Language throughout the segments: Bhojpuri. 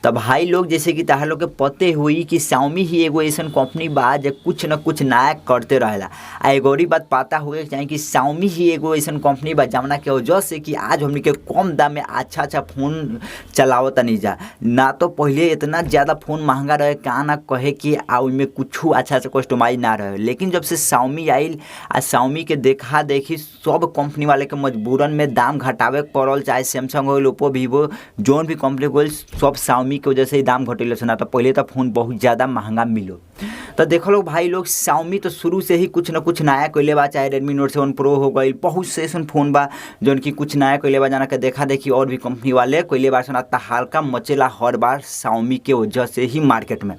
त भाई लोग, जैसे कि ताहा लोग के पते हुई कि Xiaomi ही एगो ऐसन कंपनी बा जे कुछ न कुछ नया करते रहेला। आ एगो औरी बात पता होए के चाही कि Xiaomi ही एगो ऐसन कंपनी बा जवना के वजह से कि आज हमनी के कम दाम में अच्छा अच्छा फोन चलावतानी जा। ना तो पहिले इतना ज़्यादा फोन महंगा रहे का ना कहे कि आ ओइमे कुछो अच्छा से कस्टमाइज ना रहे, लेकिन जब से Xiaomi आइल आ Xiaomi के देखा देखी सब कंपनी वाले के मजबूरन में दाम घटावे के पड़ल, चाहे सैमसंग हो, ओप्पो, वीवो, जौन भी कंपनी होइल सब Xiaomi के वजह से ही दाम घटैले। ना तो पहले तो फोन बहुत ज़्यादा महंगा मिलो। तो देख लो भाई लोग, Xiaomi तो शुरू से ही कुछ न कुछ नया कइले बा, चाहे Redmi Note 7 Pro हो गइल, बहुत से ऐसन फोन बा जौन की कुछ नया कइले बा, जना के देखा देखी और भी कंपनी वाले कइले बा सन। हल्का मचेला हर बार Xiaomi के वजह से ही मार्केट में।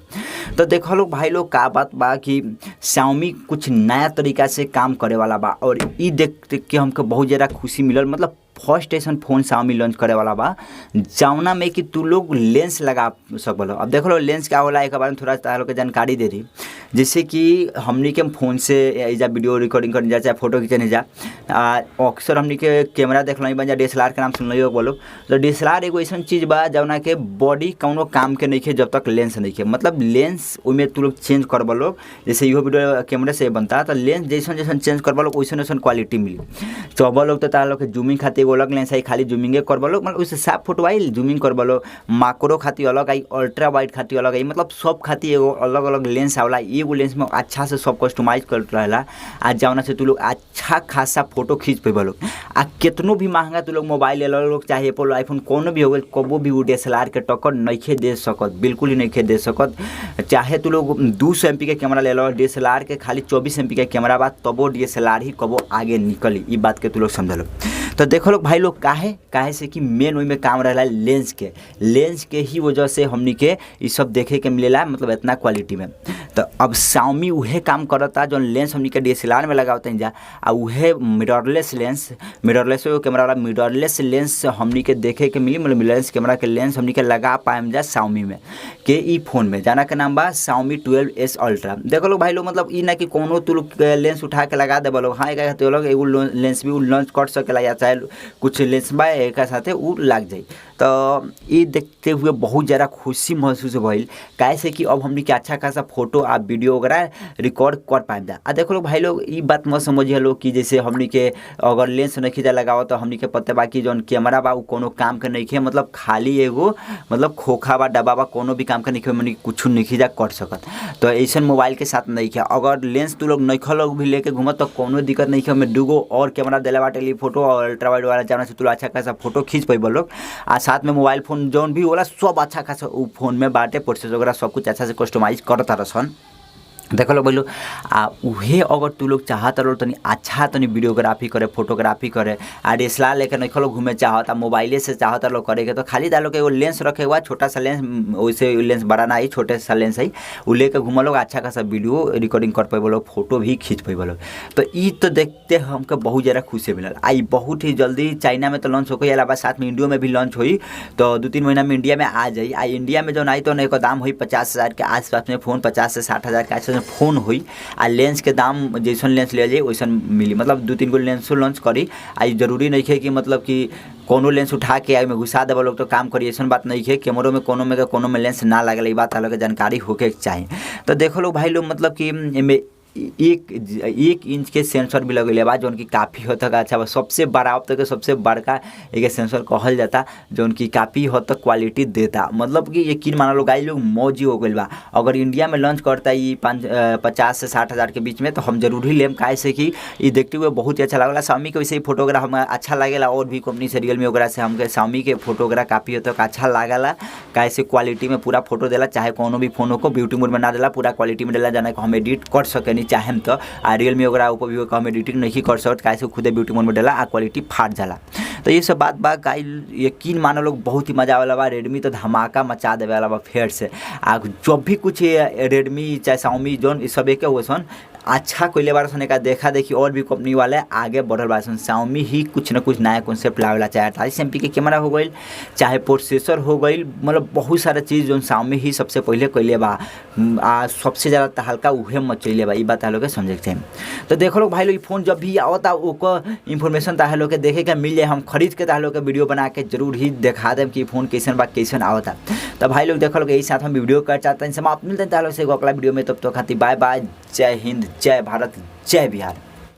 तो देख लो भाई लोग, का बात बा कि Xiaomi कुछ नया तरीका से काम करे वाला बा और ई देख देख के हमके बहुत ज़्यादा खुशी मिलल। मतलब फर्स्ट ऐसन फोन Xiaomi launch करे वाला बा जौना में कि तू लोग लेंस लगा सकल। अब देख लो लेंस क्या होला, एक बारे में थोड़ा सा लोग के जानकारी दे दी। जैसे कि हमनी के फोन से एजा वीडियो रिकॉर्डिंग करने जा, चाहे फोटो खींचने जा, अक्सर हमनी के कैमरा देख लही बा, DSLR के नाम सुन लो बोलो। तो DSLR एगो ऐसन चीज़ बा जौना के बॉडी कौनो काम के नइखे जब तक लेंस नइखे। मतलब लेंस ओइमे तू लोग चेंज करब लोग, जैसे इहो वीडियो कैमरा से बनता तो लेंस जैसन जैसन चेंज करब लोग वैसन वैसन क्वालिटी मिली। चहब लोग तो तारा लोग के जूमिंग खातिर एगो अलग लेंस आई, खाली जूमिंगे करब लोग, मतलब उसे साफ फोटो आई जूमिंग करब लोग, माक्रो खातिर अलग आई, अल्ट्रा वाइड खातिर अलग आई, मतलब सब खातिर एगो अलग अलग लेंस आवला। एगो लेंस में अच्छा से सब कस्टमाइज कर रहेला आ जौना से तू लोग अच्छा खासा फोटो खींच पेब लोग। आ केतनो भी महंगा तू लोग मोबाइल ले लोग, चाहे एप्पल आईफोन कोनो भी हो गइल, कबो भी उ DSLR के टक्कर नइखे दे सकत, बिल्कुल ही नइखे दे सकत। चाहे तू लोग 200 MP के कैमरा ले लो, DSLR के खाली 24 MP के कैमरा बा, तबो DSLR ही कबो आगे निकली, ई बात के तू लोग समझ लो। तो देखो लोग भाई लोग, काहे काहे से कि मेन ओइमे काम रहेला लेंस के, लेंस के ही वजह से हमनी के ई सब देखे के मिलेला, मतलब इतना क्वालिटी में। तो अब Xiaomi उहे काम करता जौन लेंस हमनी के DSLR में लगावतनी जा, आ उहे मिररलेस लेंस, मिररलेस कैमरा वाला मिररलेस लेंस हमनी के देखे के मिली, मतलब मिररलेस कैमरा के लेंस हमनी के लगा पाएम जा Xiaomi में के ई फोन में, जाना के नाम बा Xiaomi 12s Ultra। देखो लोग भाई लोग, मतलब ई ना कि कोनो तू लोग लेंस उठा के लगा देबो लोग, हाँ एक लोग एगो लेंस भी उ लॉन्च कर सकेला या चाहे कुछ लेंस बा एक साथे उ लाग जाई। तो ई देखते हुए बहुत ज़्यादा खुशी महसूस भइल, काहे से कि अब हमनी के अच्छा खासा फोटो आ वीडियो वगैरह रिकॉर्ड कर पाएम जा। आ देखो लोग भाई लोग, ई बात मत समझिए लोग कि जैसे हमनी के अगर लेंस नइखे जा लगावत तो हमनी के पते बा कि जौन कैमरा बा उ कोनो काम के नइखे, मतलब खाली एगो मतलब खोखा बा, डब्बा बा, कोनो भी काम के नइखे, हमनी कुछ नइखे जा कर सकत। तो ऐसन मोबाइल के साथ नइखे। अगर लेंस तू लोग नइखे लोग भी लेके घूमत तो कोनो दिक्कत नइखे, ओमे दूगो और कैमरा देले बाटे टेलीफोटो और अल्ट्रा वाइड वाला, जौना से तू अच्छा खासा फोटो खींच पैबो लोग। आ साथ में मोबाइल फोन जौन भी होला सब अच्छा खासा उ फोन में बाटे, प्रोसेसर वगैरह सब कुछ अच्छा से कस्टमाइज करता रसन। देखो लो बोलो, आ उहे अगर तू लोग चाहत रहो तनी अच्छा तनी वीडियोग्राफी करे, फोटोग्राफी करे, आ DSLR लेके नइखे लोग घूमे चाहत आ मोबाइले से चाहत लोग करे के, तो खाली तालो के एगो लेंस रखे हुआ, छोटा सा लेंस, वैसे लेंस बड़ा ना आई, छोटे सा लेंस है, उ लेके घूम लोग, अच्छा खासा वीडियो रिकॉर्डिंग कर पैबो लोग, फोटो भी खींच पैबो लोग। तो ई तो देखते हमके बहुत ज़्यादा खुशी मिलल। आ ई बहुत ही जल्दी चाइना में तो लॉन्च होके अलावा साथ में इंडियो में भी लॉन्च होई, तो 2-3 महीना में इंडिया में आ जाई। आ इंडिया में जौन आई तो एकर दाम होई 50,000 के आसपास में, फोन 50 से 60,000 के आसपास में फोन होई। आ लेंस के दाम जैसन लेंस ले जाई वैसन मिली, मतलब 2-3 गो लेंसो लॉन्च करी। आ ई जरूरी नहीं है कि मतलब कि कोनो लेंस उठा के ओइमे घुसा देबो लोग तो काम करी, ऐसन बात नहीं है। कैमरो में कोनो में लेंस ना लागल, ई बात अलग जानकारी होके चाही। तो देखो लोग भाई लोग, मतलब कि एमे एक इंच के सेंसर भी लगेले बा जौन की काफ़ी हद तक अच्छा बा, सबसे बड़ा अब तक के सबसे बड़का एक सेंसर कहल जाता, जौन की काफ़ी हद तक क्वालिटी देता। मतलब कि यकीन मानो लोग आई लोग मौजी हो गइल बा। अगर इंडिया में लॉन्च करता ई 50 से 60 हज़ार के बीच में तो हम जरूर ही लेम, काहे से कि ई देखते हुए बहुत ही अच्छा लागला। Xiaomi के वैसे ही फोटोग्राफ हमें अच्छा लागेला, और भी कंपनी से रियलमी वगैरह से हमके Xiaomi के फोटोग्राफ काफ़ी हद तक अच्छा लागला, काहे से क्वालिटी में पूरा फोटो देला, चाहे कोनो भी फोन को ब्यूटी मोड में ना देला, पूरा क्वालिटी में देला, जाना कि हम एडिट कर सकेनी चाहेम तो। आ रियलमी वगैरह ऊपर भी हम एडिटिंग नहीं कर सकत, काहे से खुदे ब्यूटी मोड में देला आ क्वालिटी फाट जाला। तो ये सब बात बा गाइस, यकीन मानो लोग बहुत ही मजा वाला बा। रेडमी तो धमाका मचा देवे वाला बा फेर से। आ जब भी कुछ रेडमी चाहे Xiaomi जोन सब एक हो सन अच्छा कइले बारन सन। एका देखा देखी और भी कंपनी वाले आगे बढ़ल बारन सन। Xiaomi ही कुछ न कुछ नया कॉन्सेप्ट लावेला, चाहे 48 MP के कैमरा हो गइल, चाहे प्रोसेसर हो गइल, मतलब बहुत सारा चीज़ जो Xiaomi ही सबसे पहले कइले बा आ सबसे ज़्यादा तहलका उहे मचैले बा। ई बात लोग के समझे के चाही। तो देखो लोग भाई लोग, फोन जब भी आवता ओकर इन्फॉर्मेशन ताहे लोग के देखे के मिल जाए। हम खरीद के ताहे लोग के वीडियो बना के जरूर ही दिखा देम कि फोन कैसन बा, कैसन आवता। तो भाई लोग देखो लोग, यही साथ हम वीडियो कर चाहते हैं समाप्त। मिलते हैं ताहे लोग से अगला वीडियो में, तब तो खातिर बाय बाय। जय हिंद, जय भारत, जय बिहार।